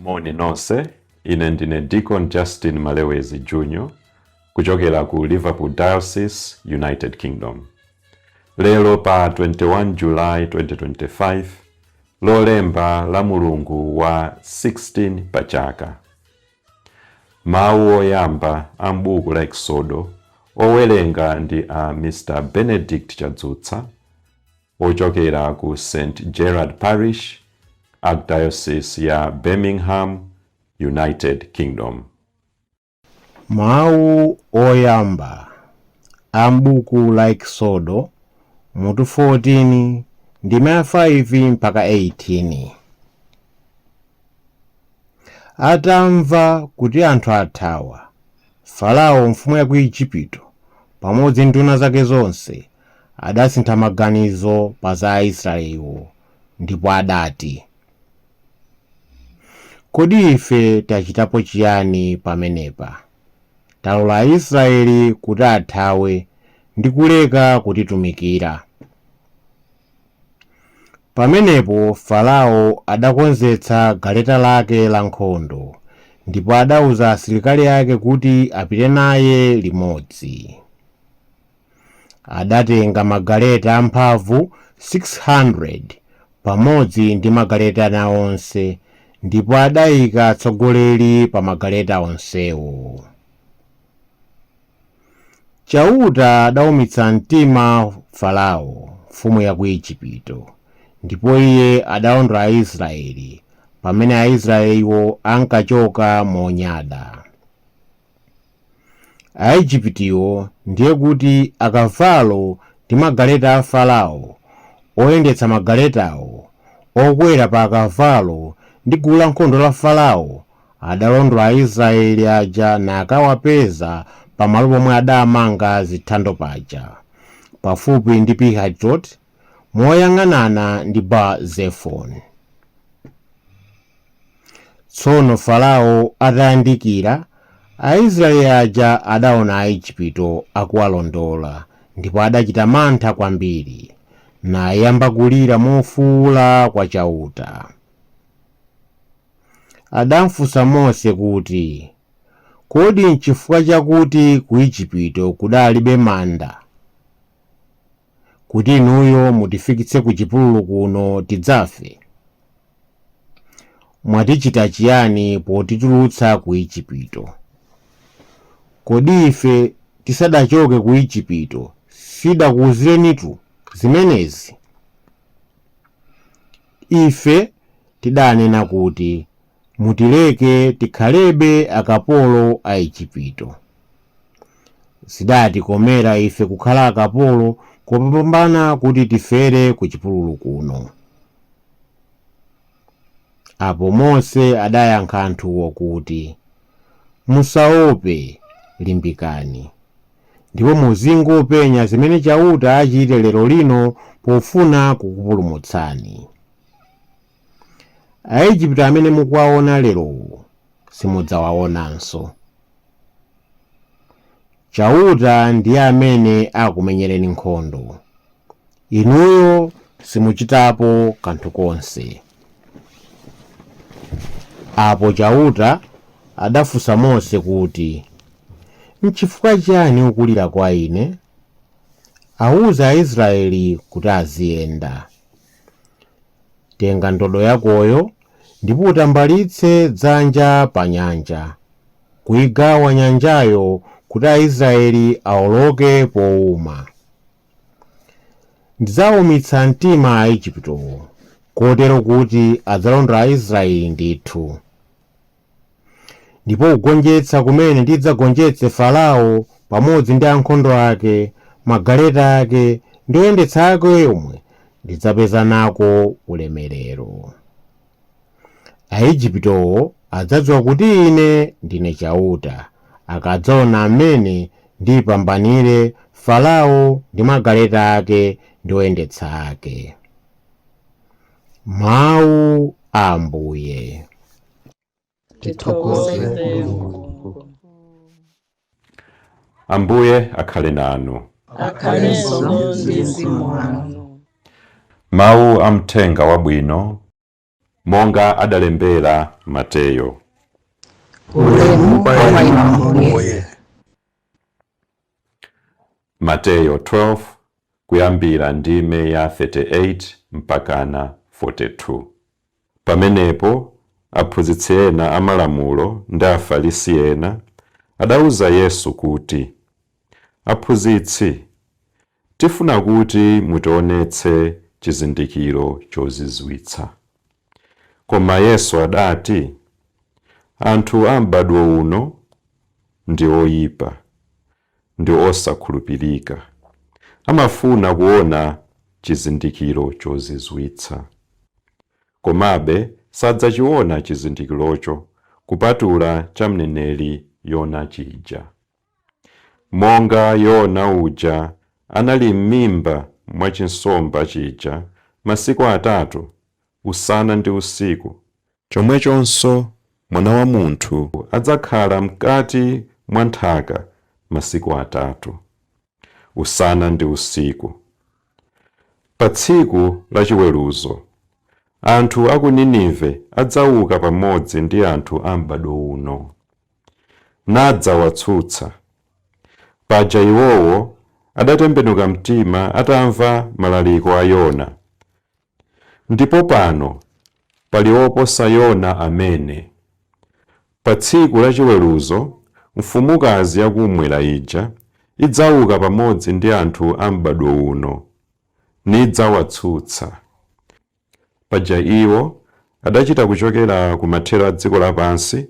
Moni nonse, ine ndine Deacon Justin Malewezi Jr. kuchokera ku Liverpool Diocese, United Kingdom. Lero pa 21 July 2025, Lolemba la mulungu wa 16 pa chaka. Mawu oyamba a m'buku la Eksodo owerenga ndi a Mr. Benedict Chadzutsa ochokera ku St. Gerard Parish, Archdiocese ya Birmingham, United Kingdom. Mawu oyamba a m'buku la Eksodo, mutu 14, ndime ya 5 mpaka 18. Atamva kuti anthu athawa, Farao mfumu ya ku Ejipito pamodzi ndi nduna zake zonse adasintha maganizo pa za Aisraeliwo, ndipo adati, Kodi ife tachitapo chiyani pamenepa? Talola Aisraeli kuti athawe ndi kuleka kutitumikira. Pamenepo Farao adakonzetsa galeta lake lankhondo, ndipo adauza asilikali ake kuti apite naye limodzi. Adatenga magaleta amphamvu 600 pamodzi ndi magaleta ena onse, ndipo adaika atsogoleri pa magaleta onsewo. Chauta adaumitsa mtima Farao, mfumu ya ku Ejipito, ndipo iye adalondola Aisraeli, pamene Aisraeliwo ankachoka monyada. Aejipitiwo, ndiye kuti akavalo ndi magaleta a Farao, oyendetsa magaletawo, okwera pa akavalo ndi gulu lankhondo la Farao, adalondola Aisraeli aja nakawapeza pamalo pomwe adamanga zithando paja, pafupi ndi Pihahiroti, moyang'anana ndi Baal-Zefoni. Tsono Farao atayandikira, Aisraeli aja adaona Aejipito akuwalondola, ndipo adachita mantha kwambiri, nayamba kulira mofuwula kwa Chauta. Adamfunsa Mose kuti, Kodi n'chifukwa chakuti ku Ejipito kudalibe manda, kuti inuyo mutifikitse ku chipululu kuno tidzafe? Mwatichita chiyani potitulutsa ku Ejipito? Kodi ife tisadachoke ku Ejipito sitidakuwuzirenitu zimenezi? Ife tidanena kuti, Mutileke tikhalebe akapolo a Ejipito. Zidatikomera ife kukhala akapolo kopambana kuti tifere ku chipululu kuno. Apo Mose adayankha anthuwo kuti, Musaope, limbikani, ndipo muzingopenya zimene Chauta achite lero lino pofuna kukupulumutsani. Aejipito amene mukuwaona lerowo simudzawaonanso. Chauta ndiye amene akumenyereni nkhondo. Inuyo simuchitapo kanthu konse. Apo Chauta adafunsa Mose kuti, N'chifukwa chiyani ukulira kwa Ine? Auze Aisraeli kuti aziyenda. Tenga ndodo yakoyo ndipo utambalitse dzanja pa nyanja, kuigawa nyanjayo kuti Aisraeli aoloke powuma. Ndidzawaumitsa mtima Aejipitowo, kotero kuti adzalondola Aisraeli ndithu. Ndipo kugonjetsa kumene ndidzagonjetse Farao pamodzi ndi ankhondo ake, magaleta ake ndi oyendetsa ake omwe, ndidzapeza nako ulemerero. Aejipitowo adzadziwa kuti Ine ndine Chauta, akadzaona mmene ndipambanire Farao ndi magaleta ake ndi oyendetsa ake. Mawu a Ambuye. Tithokoze Mulungu. Ambuye akhale nanu. Akhalenso ndi mzimu wanu. Mawu a Mthenga Wabwino Monga adalembera Mateyo. Ulemu kwa inu Ambuye. Mateyo 12 kuyambira ndime ya 38 mpakana 42. Pamenepo aphunzitsi ena amalamulo ndi Afarisi ena adauza Yesu kuti, Aphunzitsi, tifuna kuti mutionetse chizindikiro chozizwitsa. Koma Yesu adati, Anthu a m'badwo uno ndi oyipa, ndi osakhulupirika. Amafuna kuona chizindikiro chozizwitsa. Komabe sadzachiona chizindikirocho kupatula cha mneneri Yona chija. Monga Yona uja anali m'mimba mwa chinsomba chija masiku atatu, usana ndi usiku, chomwechonso Mwana wa Munthu adzakhala mkati mwa nthaka masiku atatu, usana ndi usiku. Pa tsiku lachiweruzo, anthu a ku Ninive adzauka pamodzi ndi anthu a m'badwo uno, nadzawatsutsa. Paja iwowo adatembenuka mtima atamva malaliko a Yona. Ndipo pano pali woposa Yona amene. Pa tsiku lachiweruzo, mfumukazi yakummwera ija idzauka pamodzi ndi anthu a m'badwo uno, nidzawatsutsa. Paja iwo adachita kuchokera ku mathero a dziko lapansi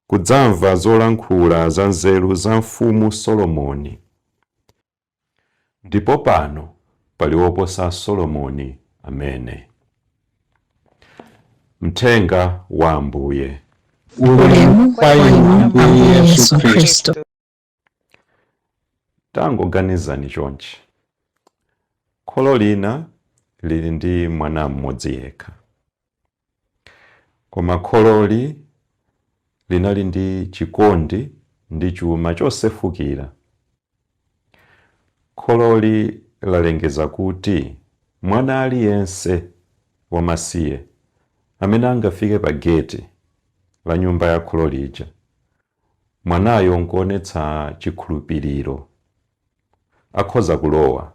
kudzamva zolankhula za nzeru za mfumu Solomoni. Ndipo pano pali woposa Solomoni amene. Mthenga wa Ambuye. Ulemu kwa inu Ambuye Yesu Khristu. Tangoganizani chonchi. Kholo lina lili ndi mwana mmodzi yekha. Koma khololi linali ndi chikondi ndi chuma chosefukira. Khololi lalengeza kuti mwana aliyense wamasiye amene angafike pa geti la nyumba ya kholo lija, mwanayo nkuonetsa chikhulupiriro, akhoza kulowa,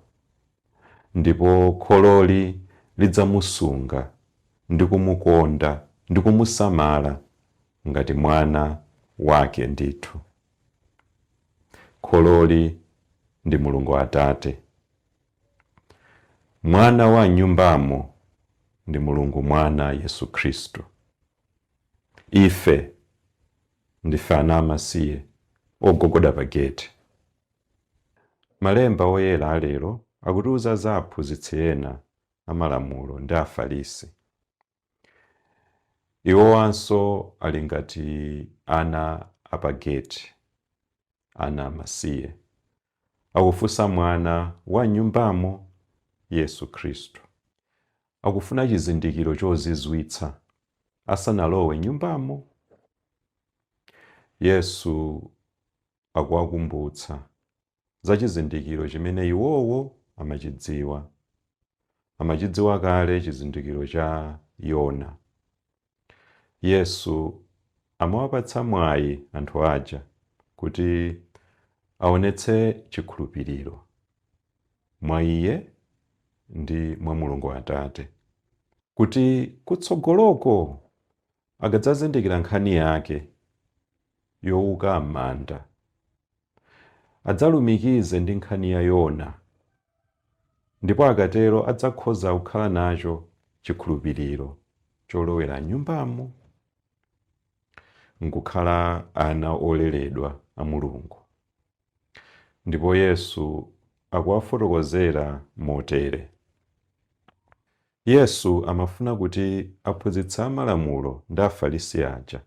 ndipo khololi lidzamusunga ndi kumukonda ndi kumusamala ngati mwana wake ndithu. Khololi ndi Mulungu Atate. Mwana wa m'nyumbamo ndi Mulungu Mwana Yesu Khristu. Ife ndife ana amasiye ogogoda pa geti. Malemba oyera alero akutiuza za aphunzitsi ena amalamulo ndi Afarisi. Iwowanso ali ngati ana apageti, ana amasiye. Akufunsa mwana wa m'nyumbamo, Yesu Khristu. Akufuna chizindikiro chozizwitsa asanalowe m'nyumbamo. Yesu akuwakumbutsa za chizindikiro chimene iwowo amachidziwa. Amachidziwa kale chizindikiro cha Yona. Yesu amawapatsa mwayi anthu aja kuti aonetse chikhulupiriro mwa Iye ndi mwa Mulungu Atate, kuti kutsogoloko akadzazindikira nkhani yake yowuka m'manda, adzalumikize ndi nkhani ya Yona, ndipo akatero adzakhoza kukhala nacho chikhulupiriro cholowera m'nyumbamo nkukhala ana oleredwa a Mulungu. Ndipo Yesu akuwafotokozera motere. Yesu amafuna kuti aphunzitsi amalamulo ndi Afarisi aja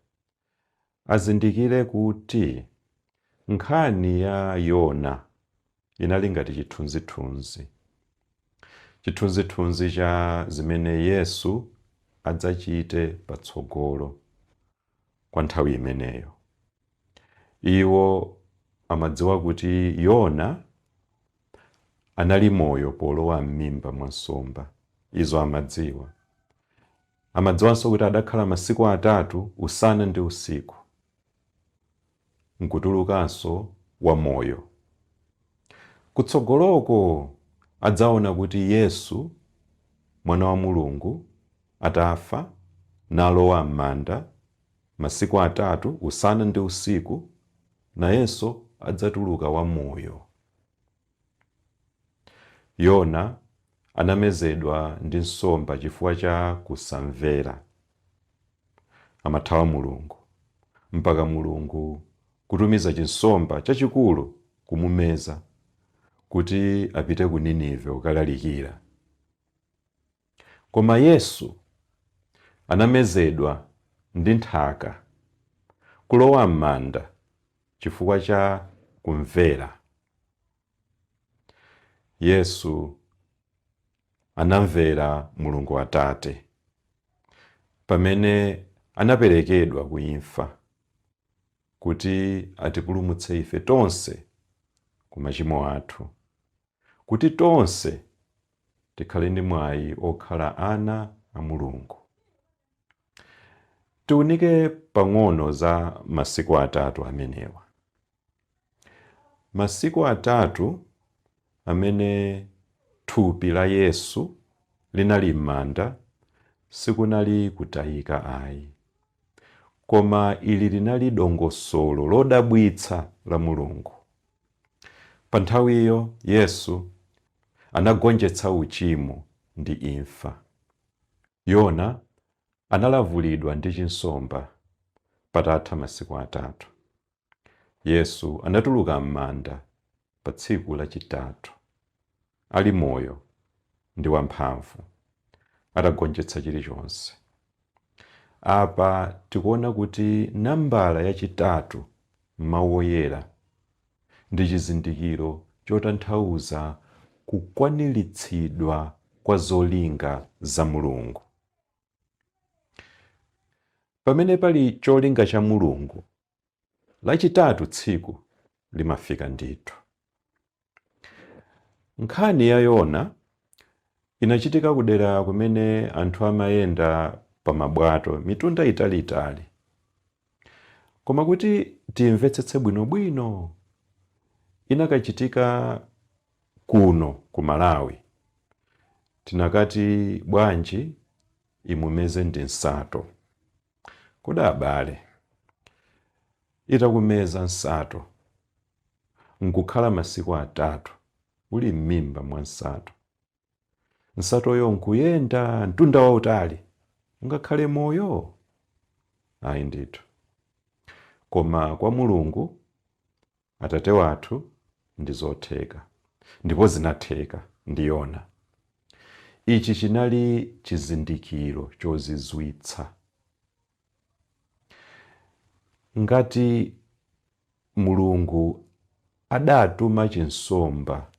azindikire kuti nkhani ya Yona inali ngati chithunzithunzi. Chithunzithunzi cha zimene Yesu adzachite patsogolo kwa nthawi imeneyo. Iwo amadziwa kuti Yona anali moyo polowa m'mimba mwa nsomba. Izo amadziwa. Amadziwanso kuti adakhala masiku atatu usana ndi usiku, nkutulukanso wamoyo. Kutsogoloko adzaona kuti Yesu mwana wa Mulungu atafa nalowa m'manda masiku atatu usana ndi usiku, nayenso adzatuluka wamoyo. Yona anamezedwa ndi nsomba chifukwa cha kusamvera. Amathawa Mulungu mpaka Mulungu kutumiza chinsomba chachikulu kumumeza kuti apite ku Ninive kukalalikira. Koma Yesu anamezedwa ndi nthaka, kulowa m'manda chifukwa cha kumvera. Yesu anamvera Mulungu Atate pamene anaperekedwa ku imfa kuti atipulumutse ife tonse ku machimo athu, kuti tonse tikhale ndi mwayi okhala ana a Mulungu. Tiunike pang'ono za masiku atatu amenewa. Masiku atatu amene thupi la Yesu linali m'manda sikunali kutayika ayi, koma ili linali dongosolo lodabwitsa la Mulungu. Pa nthawiyo Yesu anagonjetsa uchimo ndi imfa. Yona analavulidwa ndi chinsomba patatha masiku atatu. Yesu anatuluka m'manda pa tsiku lachitatu, ali moyo ndi wamphamvu, atagonjetsa chilichonse. Apa tikuona kuti nambala yachitatu m'mawu oyera ndi chizindikiro chotanthauza kukwaniritsidwa kwa zolinga za Mulungu. Pamene pali cholinga cha Mulungu, lachitatu tsiku limafika ndithu. Nkhani ya Yona inachitika kudera kumene anthu amayenda pa mabwato mitunda italiitali. Koma kuti timvetsetse bwinobwino, inakachitika kuno ku Malawi, tinakati bwanji imumeze ndi nsato. Kodi abale, itakumeza nsato nkukhala masiku atatu uli m'mimba mwa nsato, nsatoyo nkuyenda mtunda wautali, ungakhale moyo? Ayi ndithu. Koma kwa Mulungu Atate wathu ndi zotheka, ndipo zinatheka ndi Yona. Ichi chinali chizindikiro chozizwitsa. Ngati Mulungu adatuma chinsomba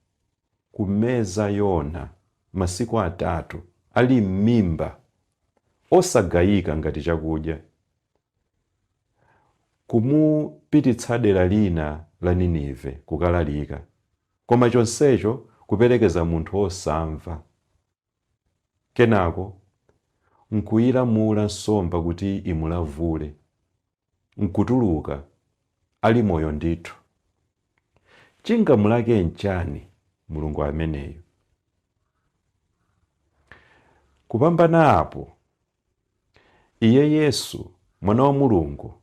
kumeza Yona masiku atatu ali m'mimba osagayika ngati chakudya, kumupititsa dera lina la Ninive kukalalika, koma chonsecho kuperekeza munthu osamva, kenako nkuyilamula nsomba kuti imulavule, nkutuluka ali moyo ndithu, chingamulake nchani Mulungu ameneyu? Kupambana apo, iye Yesu mwana wa Mulungu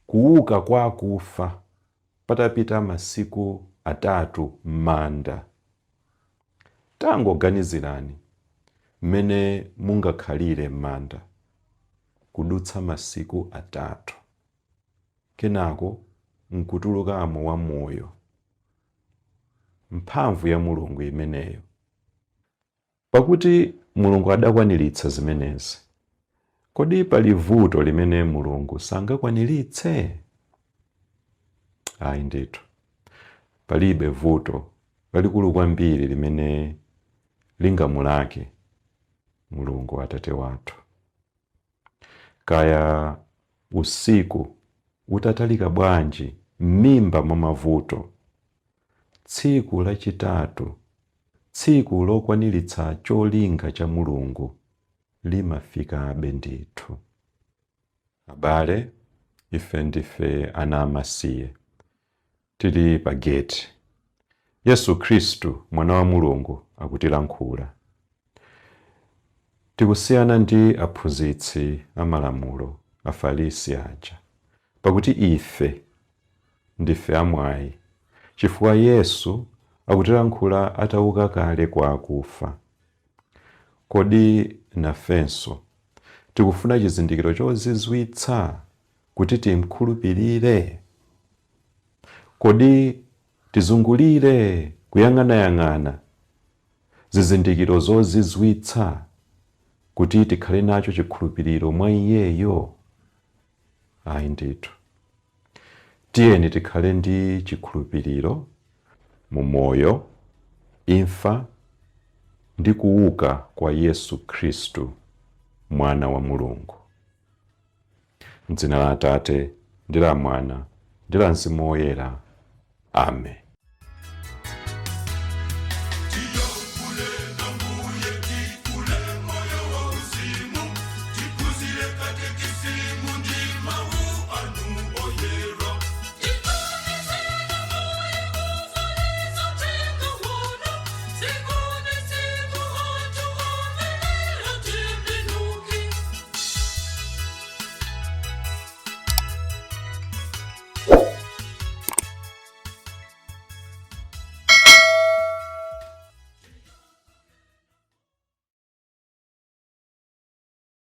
kuuka kwa akufa patapita masiku atatu m'manda. Tangoganizirani mmene mungakhalire m'manda kudutsa masiku atatu, kenako nkutulukamo wamoyo. Mphamvu ya Mulungu imeneyo. Pakuti Mulungu adakwaniritsa zimenezi, kodi pali vuto limene Mulungu sangakwaniritse? Ayi ndithu, palibe vuto lalikulu kwambiri limene lingamulake Mulungu Atate wathu. Kaya usiku utatalika bwanji m'mimba mwa mavuto, tsiku lachitatu Tsiku lokwaniritsa cholinga cha Mulungu limafikabe ndithu. Abale, ife ndife ana amasiye, tili pa geti. Yesu Khristu mwana wa Mulungu akutilankhula. Tikusiyana ndi aphunzitsi amalamulo, Afarisi aja, pakuti ife ndife amwayi, chifukwa Yesu akutilankhula atauka kale kwa akufa. Kodi nafenso tikufuna chizindikiro chozizwitsa kuti timkhulupirire? Kodi tizungulire kuyang'anayang'ana zizindikiro zozizwitsa kuti tikhale nacho chikhulupiriro mwa iyeyo? Ayi ndithu. Tiyeni tikhale ndi chikhulupiriro mu moyo, imfa ndi kuuka kwa Yesu Khristu mwana wa Mulungu. M'dzina la Atate ndi la Mwana ndi la Mzimu Woyera. Amen.